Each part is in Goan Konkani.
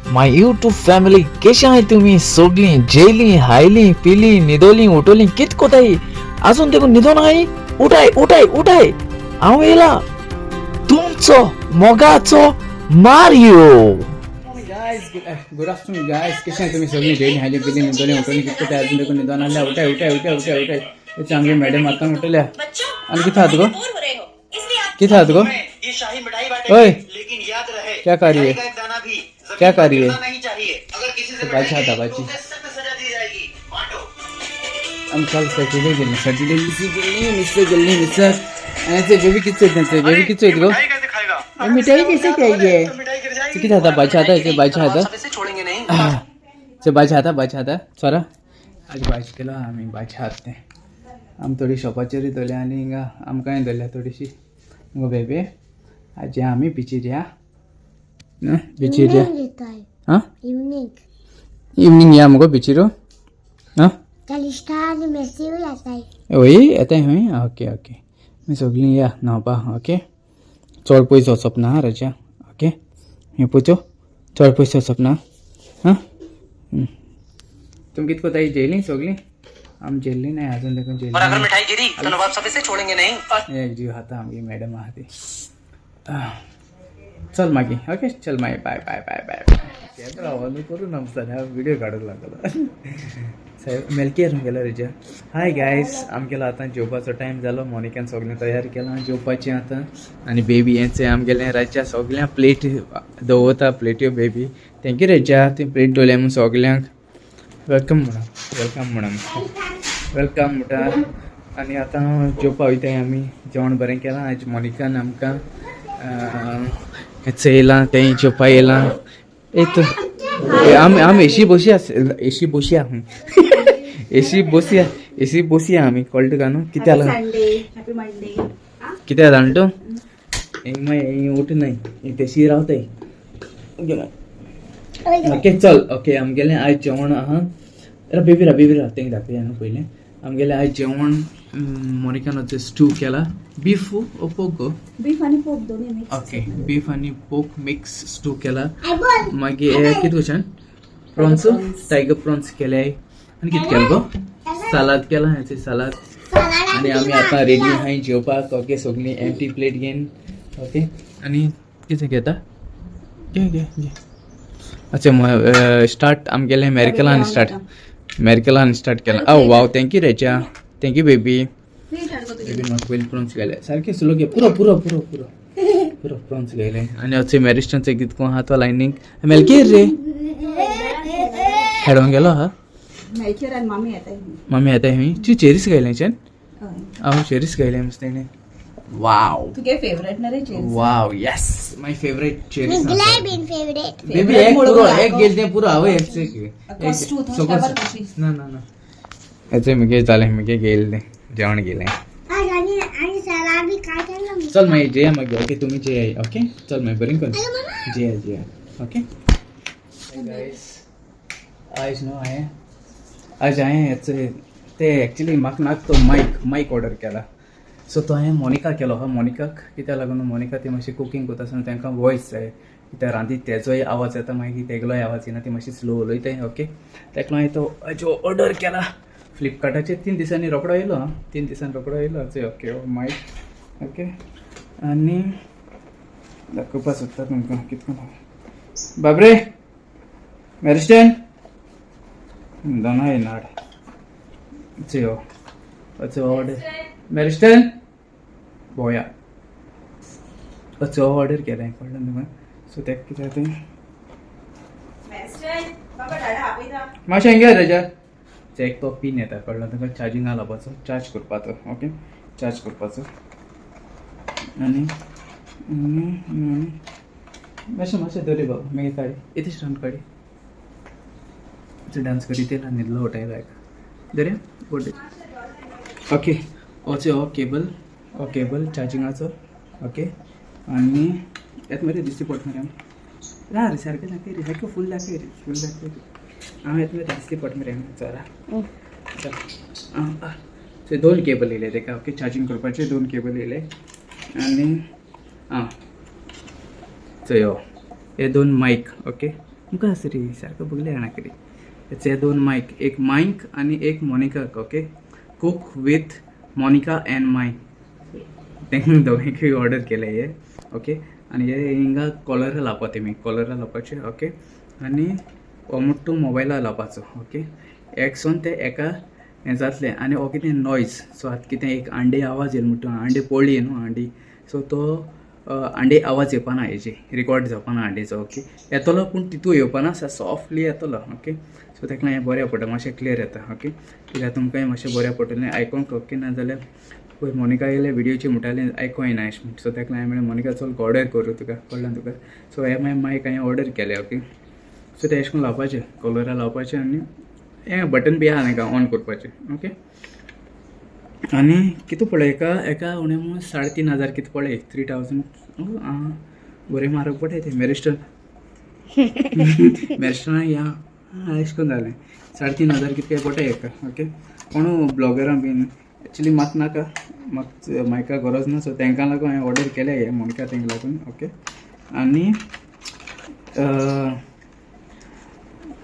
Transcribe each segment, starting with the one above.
My YouTube family, केशे आहाय तुमी सोगलीं? जेयलीं, हायलीं, पिलीं, न्हिदोलीं, उठोलीं, कित कोताय? आजून देखून न्हिदोन आहाय? उठाय, उठाय, उठाय, हांव येयला तुमचो मोगाचो Mario. Guys, good afternoon guys. कशें आहाय तुमी सगळीं? जेयलीं, हायलीं, पिलीं, न्हिदोलीं, उठोलीं, कितें कोताय? अजून देखून न्हिदोन आहल्या? उठाय, उठाय, उठाय, उठाय, उठाय. हेच आमगे मॅडम आतां उठल्या. आनी कितें आहात गो? कितें आहात गो? ये शाही मिठाई बांटेंगे, ओए, लेकिन याद रहे, क्या कर रही है? मिठाई का एक दाना भी जमीन क्या कर पर रही है? गिरना नहीं चाहिए। अगर किसी से तो भाजी मिठाई खाता, गिरी, भाजी। तो उसे सख्त सजा दी जाएगी। बांटो। आमी काल सॅटर्डे गेल्ली, सॅटर्डे मिसी गेल्ली, मिसर गेल्ली, मिसर. आनी ते बेबी कितें चोयता? ते बेबी कितें चोयता गो? मिठाई कैसे खाएगा? ए, मिठाई कैसे खाएगी? तो मिठाई गिर जाएगी। कितें खाता? भाजी खाता, हेचे भाजी खाता. सब इसे छोड़ेंगे नहीं। ते भाजी खाता, भाजी खाता. चोरा, आज भाजी केलो आमी, भाजी खात तें. आमी थोडी शॉपाचेरूय धरल्या आनी हिंगा आमकांय धरल्या थोडीशी गो बेबी. आज आमी बिचीर या, बिचीर या. हां. इवनिंग. इवनींग या मुगो बिचीर, हां. कलिश्ता मेसी येताय. वय, येताय खंय? ओके ओके, आमी सगळीं या न्हांवपा. ओके, चड पयस वचप ना रजा. ओके, हें पळय, चड पयस वचप ना. हां, तुमी कितें कोताय? जेयलीं सगळीं? आमी जेल्ली नाही अजून देखून. और अगर जेल्ली. मिठाई गिरी तो नवाब साहब इसे छोड़ेंगे नहीं। एक जीव खाता. आमगे मॅडम आहा ती. आह, चल मागीर. ओके, चल मागीर. बाय बाय बाय बाय. कॅमेरा ऑन करून आमचा व्हिडिओ काडूंक लागलो साहेब. मेलकेर गेलो रिजा. हाय गायस, आमगेलो आतां जेवपाचो टायम जालो. मोनिकान सगळें तयार केलां जेवपाचें आतां. आनी बेबी हेंच आमगेलें राजा सगळ्यां प्लेट दवरता, प्लेट्यो. बेबी, thank you रेजा, ती प्लेट दवरल्या म्हूण. सगल्यांक welcome म्हणा, welcome म्हणा, welcome म्हणटा. आनी आतां जेवपा वयताय आमी. जेवण बरें केलां आयज मोनिकान आमकां. हेंच येयलां, तें जेवपा येयलां. एक आमी आमी एशी बसया, एशी बसया, एशी बसया, एशी बसया आमी. कळटा तुका न्हू कितें जालां? Sunday, happy Monday. कितें जालें तूं हिंग मागीर उठ नाय, तेशी रावताय. ओके, चल. ओके, आमगेलें आयज जेवण आहा. रा बेबी, रा बेबी, रा. तेंका दाखया न्हू पयलें. आमगेलें आयज जेवण, मोनिकान स्टू केला. बीफ ओ पोक गो? बीफ आणि पोक दोन्ही मिक्स. ओके, बीफ आनी पोक मिक्स स्टू केला. मागीर हे कितें क्वेश्चन, प्रॉन्स, टायगर प्रॉन्स केले. आनी कितें केलें गो? सालाद केला, हेचे सालाद. आनी आमी आतां रेडी आहाय जेवपाक. ओके, सगळीं एम्प्टी प्लेट घेवन. ओके, आनी कितें घेता? घे घे घे. अच्छा, स्टार्ट आमगेलें मेरिकलान स्टार्ट, मेरिकलान स्टार्ट केलां. ओ वाव, thank you Recha, thank you baby. बेबीन म्हाका पयलीं प्रॉन्स घाले. सारकें स्लो घे. पुरो, पुरो, पुरो, पुरो, पुरो. प्रॉन्स घायले. आनी अशें मॅरिस्टनचें कितको आहा तो लायनीक. मेलकीर रे खेडोंक गेलो हा. मेलचेर आणि मामी येताय. मम्मी येताय खंय? तूं चेरीस घायलें चेन? हय. हांव चेरीस घायलें मस्त तेणें. वाव. तुगे फेवरेट ना रे चेरीस? वाव, yes, my favourite cherries. मिगलाय been favourite. Baby, एक पुरो, एक गेल तें पुरो. हांव एक. कस्टू तूं खबर कशी? ना ना ना, हेचे मुगे जालें, मुगे गेल तें जेवण गेलें. आज आनी आनी सलाद बी काय केलं. चल मागीर जेया मागीर. ओके, तुमी जेयाय. ओके, चल मागीर बरें कर. जेया, जेया. ओके गायस, आयज न्हू हांवें आज हांवें हेचे ते एक्चुली म्हाका नाक तो मायक मायक ऑर्डर केला. सो तो हांवें मोनिका केलो हा. मोनिकाक कित्याक लागून? मोनिका ती मातशी कुकींग करता आसतना तांकां वॉयस जाय. कित्याक रांदीत तेजोय आवाज येता, मागीर तेगलोय आवाज येना, ती मातशी स्लो उलयताय. ओके, ताका लागून हांवें तो जो ऑर्डर केला फ्लिपकार्टाचेर, 3 दिसांनी रोकडो येयलो. आं, 3 दिसांनी रोकडो येयलो. ओके, हो मायक. ओके, आनी दाखोवपा सोदता तुमकां कितको. बाबरे, मॅरिस्टन दोनाय नाड चयो. अचो ऑर्डर मॅरिस्टन बोया, अचो ऑर्डर केलां, कळ्ळें तुका? सो तेका कितें तें. बाबा, डाडा आपयता. मातशें हिंगा रेजा. एक तो पीन येता, कळ्ळो तुका? चार्जिंगा लावपाचो, चार्ज करपाचो. ओके, चार्ज करपाचो. आनी आनी आनी मातशें मातशें दवरी बाबा, मागीर काडी इतलें रावन काडी. डांस करीत येयला, न्हिदलो उठायला हेका. दर्या गुड. ओके, होचे हो केबल, हो केबल चार्जिंगाचो. ओके, आनी येत मरे, दिसती पडटा मरे. रा रे, सारकें दाखय रे, सारकें फूल दाखय रे, फूल दाखय रे. हांव येत मरे, दिसती पडटा मरे. चला चल. आं, सो दोन केबल येयले तेका. ओके, चार्जींग करपाचे दोन केबल येयले. आनी आं, चय, हो हे दोन मायक. ओके. तुमकां आसा रे सारको बगले जाणा करी. हे दोन मायक, एक मायक आनी एक मोनिकाक. Okay, cook with Monica and Mike तेंकां दोगांयकूय ऑर्डर केले हे. ओके, आनी हे हिंगा कॉलरा लावपा, तेमी कॉलरा लावपाचे. ओके, आनी हो मुट्टू मोबायला लावपाचो. ओके, एक सोन ते एका हें जातलें. आनी हो कितें नॉयज, सो आतां कितें एक आंडे आवाज येयलो म्हणटा, आंडे पोळ्ळी न्हू आंडी, सो तो आंडे आवाज येवपाना, हेजे रिकॉर्ड जावपाना आंडेचो. ओके, येतलो पूण तितू येवपाना, सॉफ्टली येतलो. ओके, सो ताका लागून हें बऱ्या पडटा, मातशें क्लियर येता. ओके, कित्याक तुमकांय मातशें बऱ्या पडटलें आयकोंक. ओके, नाजाल्यार पयर मोनिका येयलें व्हिडियोचे म्हणटालें आयको येना अशें म्हण. सो ताका लागून हांवें म्हणलें मोनिका चल ऑर्डर करूं तुका, कळ्ळें तुका. सो हे मागीर मायक हांवें ऑर्डर केलें. ओके, सो तें अशें करून लावपाचें, कॉलरा लावपाचें आनी हें बटन बी आहा तांकां ऑन करपाचें. ओके, आनी कितू पळय एका एका उणें म्हणून 3500 कितें पळय, 3000. आं, बरें म्हारग पडटा तें. मॅरिस्टन मॅरिस्टना या अशें करून जालें 3500 कितें काय पडटा एका. ओके, कोणू ब्लॉगरां बीन एक्चुली म्हाका नाका, म्हाका मायका गरज ना, सो तांकां लागून हांवें ऑर्डर केलें हें मोनिका तांकां लागून. ओके, आनी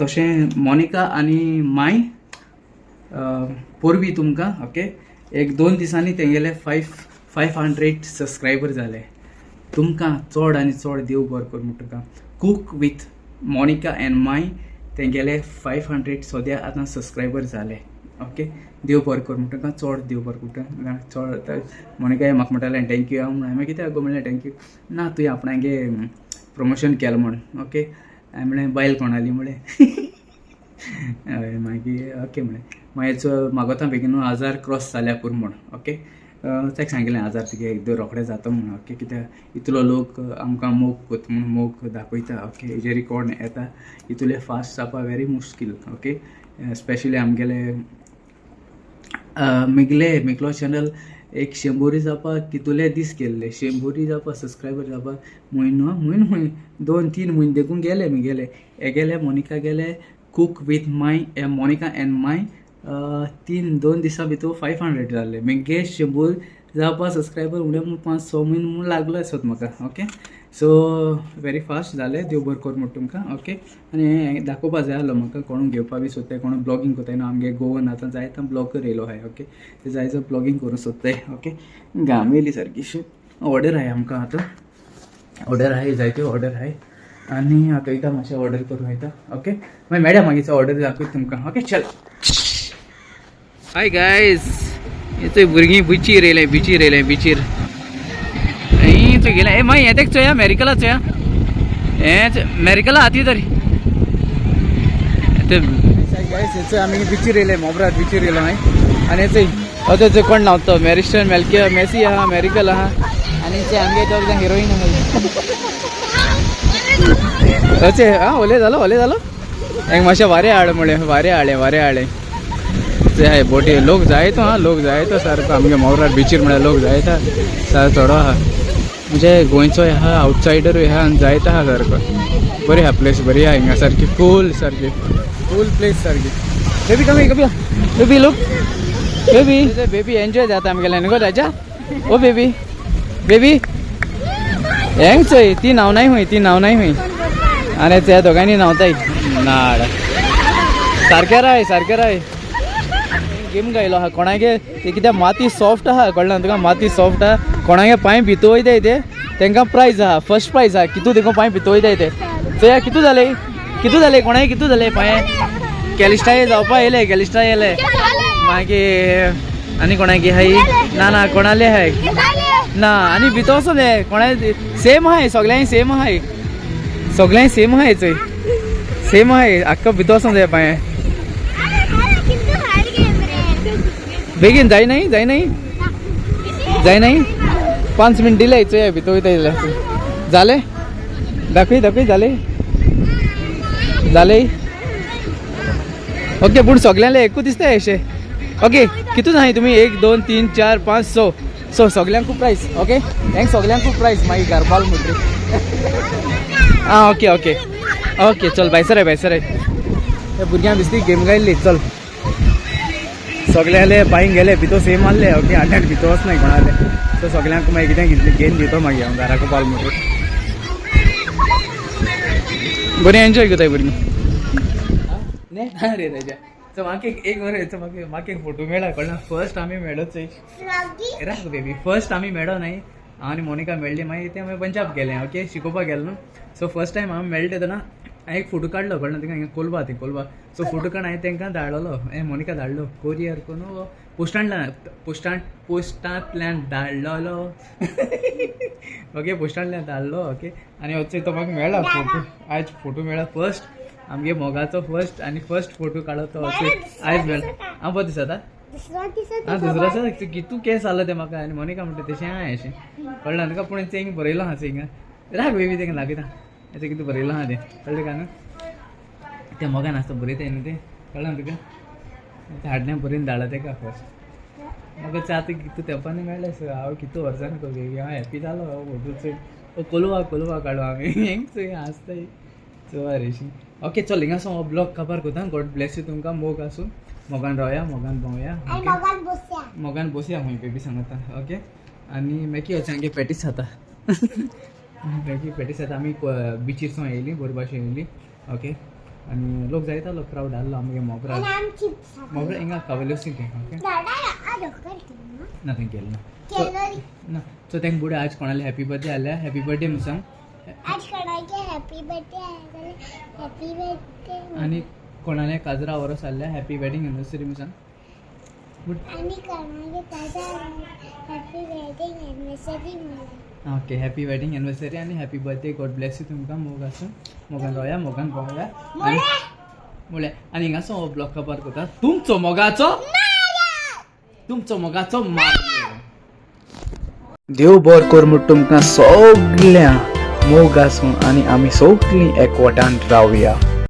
तशें मोनिका आनी माय पोरवी तुमकां. ओके, एक दोन दिसांनी तेंगेले 500 सबस्क्रायबर जाले. तुमकां चड आनी चड देव बरो करूं म्हणटा तुका. Cook with Monica and my तेंगेले 500 सद्या आतां सबस्क्रायबर जाले. ओके, देव बरो करूं म्हणटा तुका, चड देव बरो करूं म्हणटा चड. मोनिका म्हाका म्हणटालें thank you. हांव म्हणलें हांवें कित्याक गो म्हणलें thank you ना, तुवें आपणागे प्रमोशन केलें म्हण. ओके, हांवें म्हणलें बायल कोणाली म्हणलें. हय, मागीर ओके म्हणलें. मागीर मागोता बेगीन 1000 क्रॉस जाल्या पुरो म्हण. ओके, ताका सांगिल्लें 1000 तुगे एकदम रोखडे जाता म्हण. ओके, कित्याक इतलो लोक आमकां मोग कोता म्हूण मोग दाखयता. ओके, हेजे रिकॉर्ड येता इतले फास्ट जावपा व्हेरी मुश्कील. ओके, स्पेशली आमगेले मिगले मिगलो चॅनल एक शंबरी जावपाक कितले दीस गेल्ले, शंबरी जावपाक सबस्क्रायबर जावपाक म्हयनो म्हयनो म्हयनो 2-3 म्हयने देखून गेले मिगेले. हेगेले मोनिका गेले cook with my Monica and my 3-2 दिसां भितर 500 जाल्ले. मागीर 100 जावपा सबस्क्रायबर उणें म्हूण 5-6 म्हयने म्हूण लागलो आसत म्हाका. ओके, सो व्हेरी फास्ट जालें, देव बरो कर म्हणटा तुमकां. ओके, आनी हें दाखोवपा जाय आसलो म्हाका, कोणूय घेवपा बी सोदताय, कोणूय ब्लॉगींग कोताय न्हू, आमगे गोवन आतां जायते ब्लॉगर येयलो आहाय. ओके, ते जायते ब्लॉगींग करूंक सोदताय. ओके, घाम येयली सारकी. ऑर्डर आहाय आमकां आतां, ऑर्डर आहाय, जायत्यो ऑर्डर आहाय आनी आतां वयता मातशें ऑर्डर करूं वयता. ओके, मागीर मेळया, मागीर ऑर्डर दाखयता तुमकां. ओके, चल. हाय गायज, चोय भुरगीं बिचीर येयलें, बिचीर येयलें, बिचीर चोय गेलें. ए मागीर हें तेक चोया, मॅरिकला चोया, हें मॅरिकला हाती तरी ते. गायज, आमी बिचीर येयले, मोबरात बिचीर येयलो हांवें. आनी चोय अथंय चोय कोण न्हांवता, मॅरिस्टन मेल्के मेसी आहा, मॅरिकल आहा आनी ते आमगे दोग जाण हिरोईन आहा. अचे आं, ओले जालो, ओले जालो. एक मातशें वारें हाड म्हणलें, वारें हाडलें, वारें हाडलें. ते हाय बोटी लोक जायतो आहा, लोक जायतो सारको आमगे मोगरार बिचीर म्हळ्यार लोक जायता सारको थोडो आहा, म्हणजे गोंयचोय आहा, आवटसायडरूय आहा आनी जायतो आहा सारको. बरी आहा प्लेस, बरी आहा हिंगा, सारकी कूल, सारकी कूल प्लेस सारकी. बेबी कमी कमी, baby look, baby baby enjoy जाता आमगेले न्हू गो राजा. ओ बेबी बेबी हेंग चोय, ती न्हांव नाय खंय, ती न्हांव नाय खंय. आनी त्या दोगांनी न्हांवताय नाड. सारकें राय, सारकें राय. गेम गायलो आहा कोणागे ते, कित्याक माती सॉफ्ट आहा, कळ्ळें तुका, माती सॉफ्ट आहा. कोणागे पांय भितर वयताय ते, तांकां प्रायज आहा, फर्स्ट प्रायज आहा. कितू देखून पांय भितर वयताय ते, चोया कितू जाले, कितू जाले, कोणागे कितू जाले पांय. कॅलिस्टाय जावपा येयले, कॅलिस्टाय येयले. मागीर आनी कोणागे हाय ना, ना कोणाले हाय ना. आनी भितर वचोन हे कोणाय सेम आहाय, सगळ्यांक सेम आहाय, सगळ्यांक सेम आहाय. चोय सेम आहाय, आख्खो भितर वचोन जाय पांय. बेगीन जाय नाही, जाय नाही, जाय नाही. 5 मिनिट दिले, चोया भितर वयता जाल्यार जाले. दाखय दाखय, जाले जाले. ओके, पूण सगळ्यांले एकूच दिसता अशें. ओके, कितू जाय तुमी? 1 2 3 4 5 6. सो सगळ्यांकू प्रायज. ओके, हेंक सगळ्यांकू प्रायज मागीर घरपाल म्हणटरी. आं, ओके ओके ओके, चल बाय सर, बाय सर. भुरग्यां दिसती गेम गायल्ली. चल, सगळ्यांले पांय गेले भितर सेम आहले. ओके, आनी आनी भितर वचनाय कोणाले. सो सगळ्यांक मागीर कितें घेतली गेम दितो मागीर हांव घराक पावल म्हणटरी. बरें एन्जॉय करताय भुरगीं. ना रे ताज्या. सो म्हाका एक एक बरें, सो म्हाका म्हाका एक फोटो मेळ्ळा, कळना. फर्स्ट आमी मेळो चोय. फ्रॉगी. राख बेबी, फर्स्ट आमी मेळो न्हय, हांव आनी मोनिका मेळ्ळी, मागीर ते आमी पंजाब गेले, ओके, शिकोवपाक गेले न्हू. सो फर्स्ट टायम हांव मेळ्ळे तेन्ना हांवें एक फोटो काडलो, कळना तुका? हिंगा कोलबा, थंय कोलबा. सो फोटो काडून हांवें तांकां धाडलेलो, हे मोनिका धाडलो कोरियर करून पोस्टांतल्यान, पोस्टांतल्यान धाडलेलो, ओके, पोस्टांतल्यान धाडलो, ओके. आनी वचून तो म्हाका मेळ्ळा फोटो. आयज फोटो मेळ्ळा फर्स्ट आमगे मोगाचो, फर्स्ट आनी फर्स्ट फोटो काडलो तो आयज मेळ्ळा. हांव बरो दिसता? दुसरो दिसत. हा, दुसरो आसा कितू केस जालो ते म्हाका. आनी मोनिका म्हणटा तशें आहा अशें, कळ्ळें तुका? पूण तें हिंग बरयलो आहा हिंगा. राग बेबी, तेंका दाखयता तें कितें बरयलो आहा तें, कळ्ळें तुका न्हू? तें मोगान आसता बरयता न्हू तें, कळ्ळें तुका? तें हाडलें बरोवन धाडला तेका फर्स्ट. म्हाका आतां कितू तेंपानी मेळ्ळें. सो हांव कितू वर्सांनी गो बेबी, हांव हॅप्पी जालो. हो फोटो चोय, कोलवा कोलवा काडू आमी हेंग चोय आसताय चोय अशी. ओके, चल, हिंगा हो ब्लॉग काबार करता. गॉड ब्लेस you तुमकां. मोग आसूं, मोगान रावया, मोगान भोंवया. आनी ओके. मोगान बसया. मोगान बसया खंय बेबी सांगता. ओके, आनी मॅगी वच पॅटीस खाता, मॅगी पॅटीस खाता. आमी बिचीर सावन येयली, बरे भाशेन येयली. ओके, आनी लोक जायतालो, क्रावड आहलो आमगे मोगरा. आनी आमी चिप्स. मोगरा हिंगा कावलोसी तें. ओके. दादा, आ डॉक्टर केलो. ना, थंय गेलो ना. केलो. ना. सो तांकां बुडे आज कोणाले हॅपी बर्थडे आसल्यार हॅपी बर्थडे म्हूण सांग. आज कोणाचे हॅपी बर्थडे जाल्यार हॅपी बर्थडे. आनी कोणाले काजरा वरस आसल्यार हॅपी वेडिंग एनिवर्सरी म्हूण सांग. आनी कोणाचे ताजा हॅपी वेडिंग एनिवर्सरी म्हणून. ओके, हॅपी वेडिंग एनिवर्सरी आनी happy birthday. God bless you तुमकां. मोग आसूं, मोगान रावया, मोगान भोंवया. आनी म्हळ्यार आनी हिंगासो हो ब्लॉग काबार करता. तुमचो मोगाचो, तुमचो मोगाचो मार. देव बर कर म्हूण तुमकां सगळ्या. मोग आसूं आनी आमी सगळीं एकवटान रावया.